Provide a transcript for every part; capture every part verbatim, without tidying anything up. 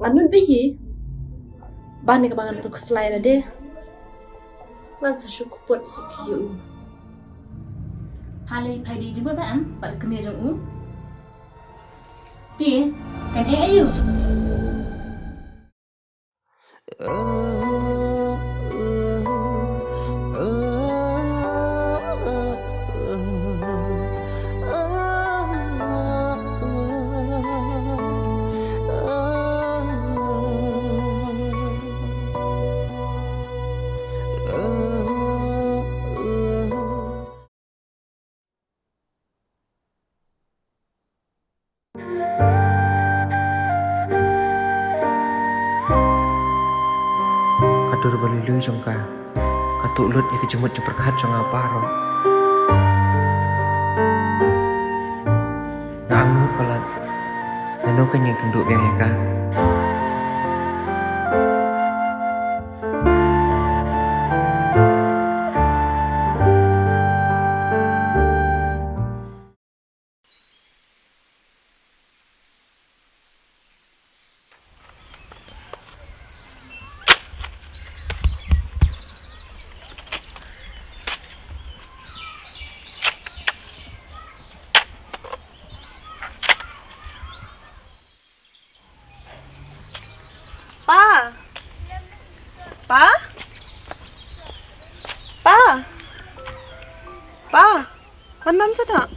Ngan nud beit hi. Ba ne kaba ngan pynkhuslai lade, ngan sa shu kput suk ïa u. Hali phai dei jingmut ba em bad kmie jong u. Te kan ïa aïu? Ka dur ba lui lui jong ka, ka tuh lut ïa ka jingmut jingpyrkhat jong nga baroh. Nga angnud palat, nano ka ïakynduh biang ïa ka. Pa! Pa! Pa! Pa! Wan, mam jada.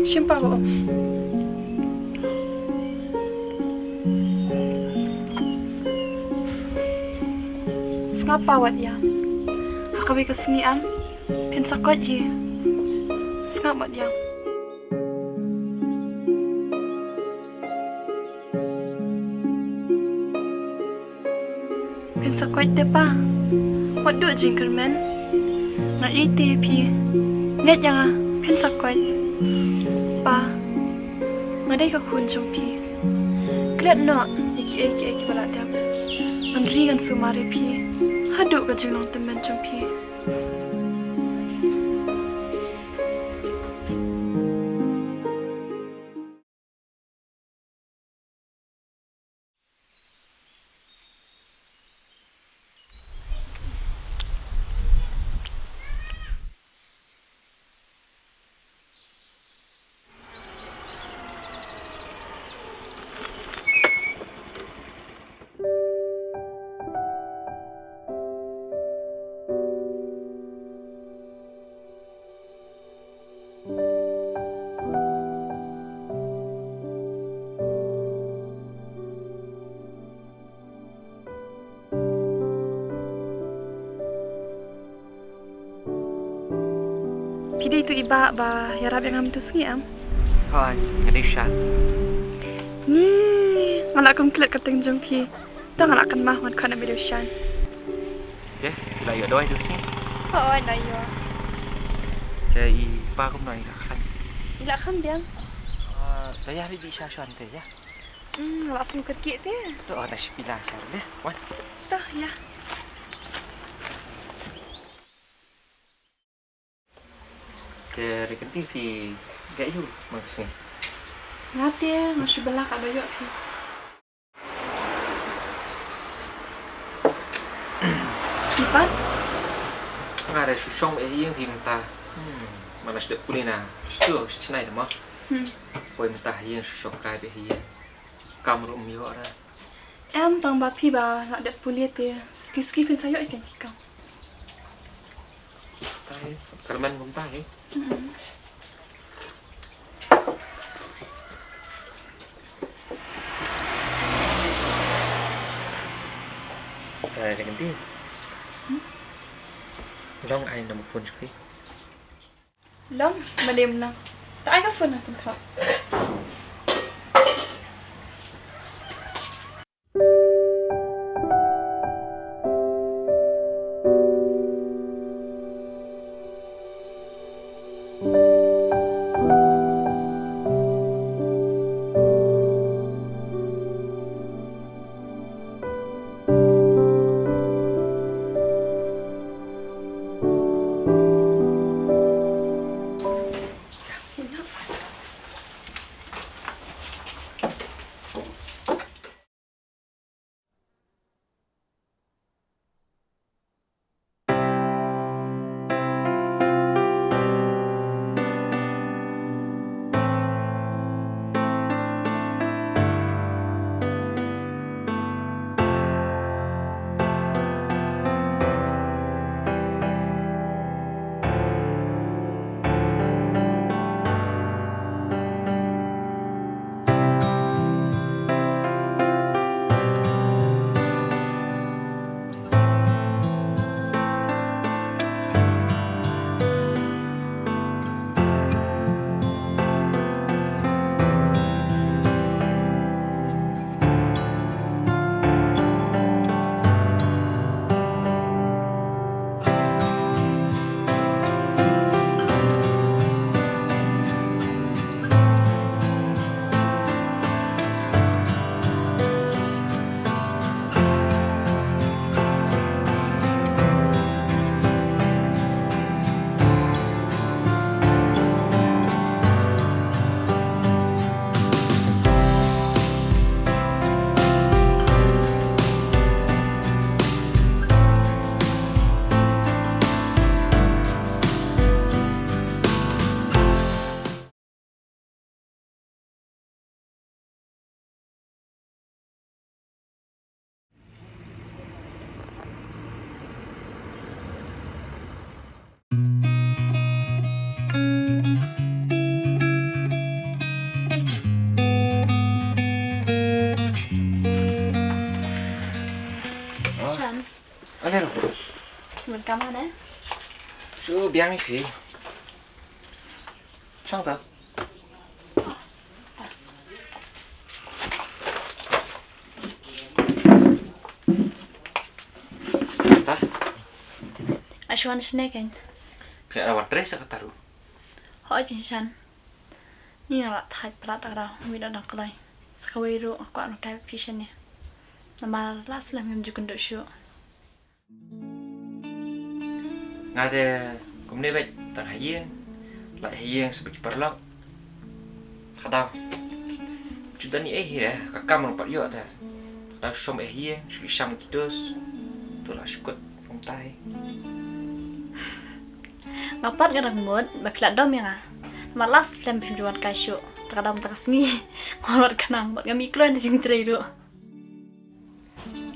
Shim pa ko. Sngap pa wat ïa. Ha kawei ka sngi am phin sa koit hi. Sngap wat ïa. Phin sa koit te pa. Wat duh jingkyrmen. Nga ïeit te ïa phi. Ngeit ïa nga, phin sa koit. Pa, nga dei ka khun jong phi. Klet noh ïa kiei kiei kiba la dep. Ngan ri ngan sumar ïa phi haduh ka jinglong tymmen jong phi. Phi dei tu i ba ba ïarap ïa nga mynta sngi em? Hooid, nga dei Shan. Ni, nga la kum klet kyrteng jong phi. Tang nga la kynmaw ngan khot ïa me da u Shan. Te, phi la ïoh dawai da u Sing? Hooid, la ïoh. Te i pa kumno, i la kham? I la kham biang. Ah, da ïa ri di sha Shan te ïa. Hmm, nga la sngewkyrkieh te. To, oh, ta shi pila sha de. Wan. To, ïa. Te Rikynti phi ïa ïu man ka sngi? Nga te nga shu bylla ka da ïoh phi. Phi pat? Nga da shu shong ïa ïing phi mynta. Hmm, mana shu dep pule na shu shu chnai da ma. Hmm. Poi mynta ïing shu shong kai ïa ïing. Kam ruh ym ïoh ra. Em tang ba phi ba la dep pule te suki suki phin sa ïoh ïa ki kam. Kyrmen kumta hi. Eh, Rikynti. Long ai number phone jong phi. Long, ma lem lang. Ta ai ka phone ha pynthok. Shan. Alero. Phi wan kam hangne? Shu biang ïa phi. Shong to. Kata? Nga shu wan shane kein. Phi la wan trei sa kata ruh? Hooid Shan. Ngi nga la thait palat ta ka daw, wi da dang kloi. Sa kawei ruh nga kwah ruh kai phi shane. Namar la slem ngim ju kynduh shuh. Nga te kumne beit, tang ha ïing, lait ha ïing sa bad ki paralok. Ka daw. Ju don ei hi re, ka kam ruh pat ïoh te. Ka daw shong beit ha ïing, shu ïasham ki dos. To la shu kut kumtai. Nga pat nga dang mut ba phi la dom ïa nga. Namar la slem phim ju wan kai shuh. Ta ka daw mynta ka sngi nga wan wad khnang bad nga mih kloi na jingtrei ruh.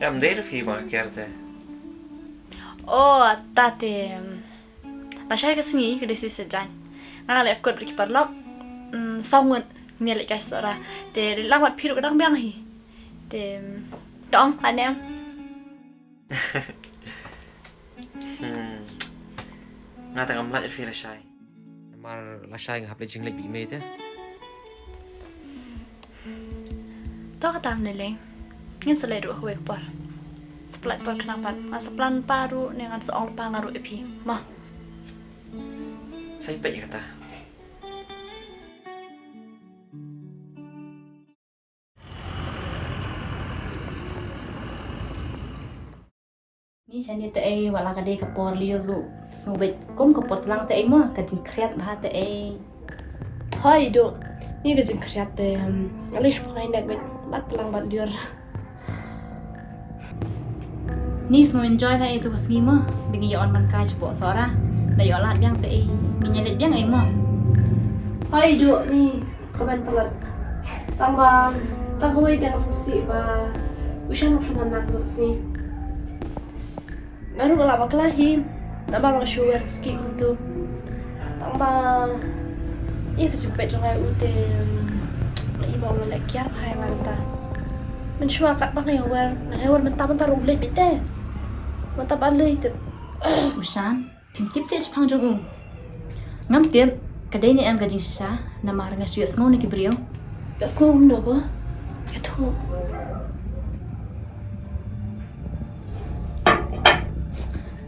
Em dei ruh phi ma ka ker te. Oh, ta te, em, lashai ka sngi ka dei sngi Saitjaiñ. Nga leit akut bad ki paralok. Mm, saw ngut ngi leit kai Sohra. Te leit lang bad phi ruh ka dang biang hi. Te, em, to ong la ne em. Hmm. Nga te ngam lait ruh phi lashai. Namar lashai nga hap leit jingleit bad i mei te. To kata ym lei lei. Ngin sa leit ruh ha kawei ka por. Sa pynlait por khnang pat. Nga sa plan pa ruh ne ngan sa ong pa nga ruh ïa phi. Mo. Sa ïa peit ïa kata. Ni shane te ei, wat la ka dei ka por lyiur ruh. Sngewbha kum ka por tlang te ei mo, ka jingkhriat bha te ei. Hooid Duh. Ni ka jingkhriat te, em, ale shu phai net bad, bad tlang bad lyiur. Ni sngew enjoy bha ei tu ka sngi mo. Ba ngi ïa wan ban kai shapoh Sohra. Da ïoh lad biang te ei. Ngin ïa leit biang ei mo. Hooid Duh, ni. Ka ban palat. Tang ba, tang kawei te nga sngewsih ba u Shan u khlem wan nang ka sngi. Nga ruh nga lah bakla hi. Namar nga shu wer ki kumtu. Tang ba, ïa ka jingpeit jong nga ïa u te, nga i ba u la leh kiar bha ïa nga mynta. Mynshuwa kat ba nga ïa wer, nga ïa wer mynta mynta ruh u leit beit te. Mata ba lei tip. U Shan, phim tip seh shaphang jong u. Ngam tip, ka dei ne em ka jingshisha, namar nga shu ïohsngew na ki briew. Ïohsngew kumno ko? Ïathuh.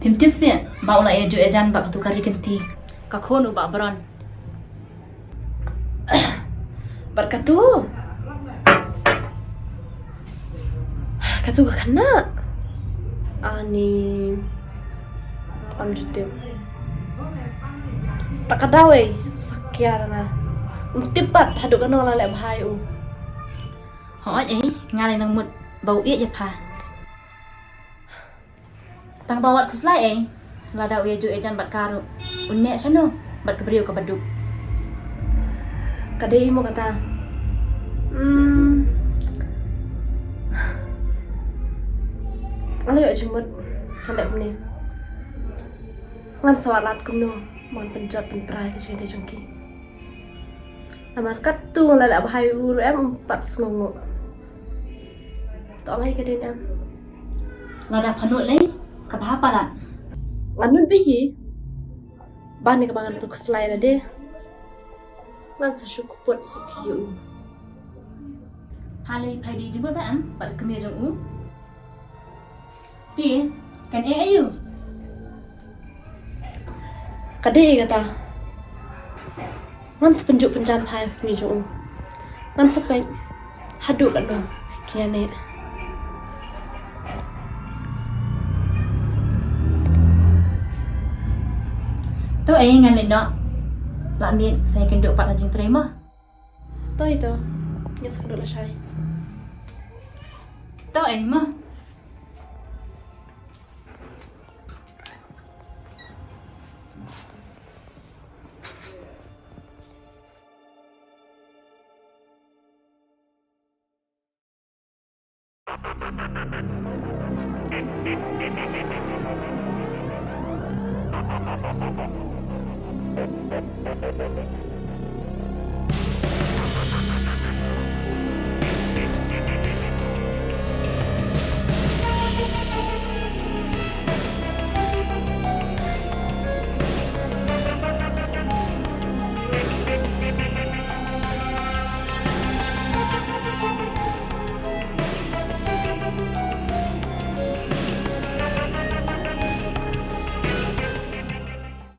Phim tip seh ba u la ïajuh ïajan bad katu ka Ri Kynti, ka khun u Bah Bron. Bad katu, katu ka khynnah. Ani, ym ju tip. Ta ka daw ei, sa kiar na. Ym tip pat haduh katno la leh bha ïa u. Hooid ei, nga lei nang mut ba u ïeit ïa pha. Tang ba wat khuslai ei, lada u ïajuh ïajan bad ka ruh, un neh shano bad ka briew kaba duk? Ka dei mo kata. Hmm. Nga la ïoh jingmut nga leh kumne. Ngan sa wad lad kumno ban pynjot pynpra ïa ka jingïadei jong ki. Namar katto nga la leh bha ïa u ruh em, um pat sngewnguh. To ngai ka dei em. Lada pha nud lei, ka bha palat. Ngan nud bha hi. Bad ne kaba ngan pynkhuslai lade, ngan sa shu kput suki ïa u. Pha lei pha dei jingmut bha em bad ka kmie jong u? Te kan ïa aïu? Ka dei kata. Ngan sa pynjuh pynjan pha ïa ka kmie jong u. Ngan sa peit haduh katno kin ïa neh. To ei, ngan leit noh. La miet, sa ïakynduh pat ha jingtrei mo. To ei to. Ngan sa kynduh lashai. To ei mo.